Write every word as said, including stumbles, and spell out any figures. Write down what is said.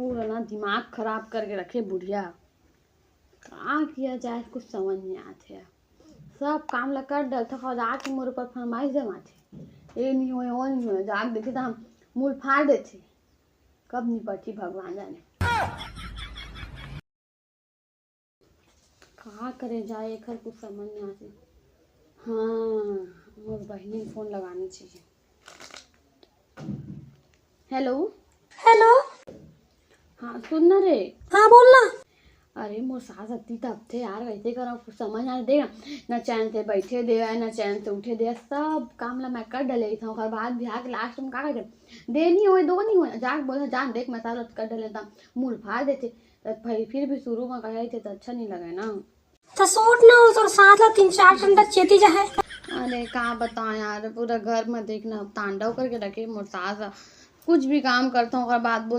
पूरा ना दिमाग खराब करके रखे बुढ़िया। का किया जाए, कुछ समझ नहीं आत हे। सब काम ला कर डरथे, अउ जाके मोर ऊपर फरमाइश जमाथे, ये नहीं होए, वो नहीं होए। जाके देखे तो हम मूल फाड़ देथे। कब निपटही भगवान जाने। का करे जाए, एकर कुछ समझ नहीं आते। हाँ, मोर बहिनी फोन लगाना चाहिए। हेलो। हेलो। हाँ, सुन ना रे। हाँ, बोल ना। अरे, मोर सास अत्ती तपथे यार, कैसे करा, कुछ समझ ना दे। ना चैन से बैठे दे, ना चैन से उठे दे, सब काम ला मैं कर डले था। ओकर बाद भी आके लास्ट में का कहते, दे नहीं होए, दो नहीं होए, जाके बोला, जान देख, मैं सास ला कर डले था, मूल फाड़ देथे। त भाई, फिर भी शुरू में कहे थे तो अच्छा नहीं लगे ना। तो सोच ना, वो तोर सास ला तीन चार ठन तक चेती जाए। अरे, का बताओ यार, पूरा घर में देखना तांडव करके रखे मोर सास। कुछ भी काम करता हूँ, ओकर बाद बोलती,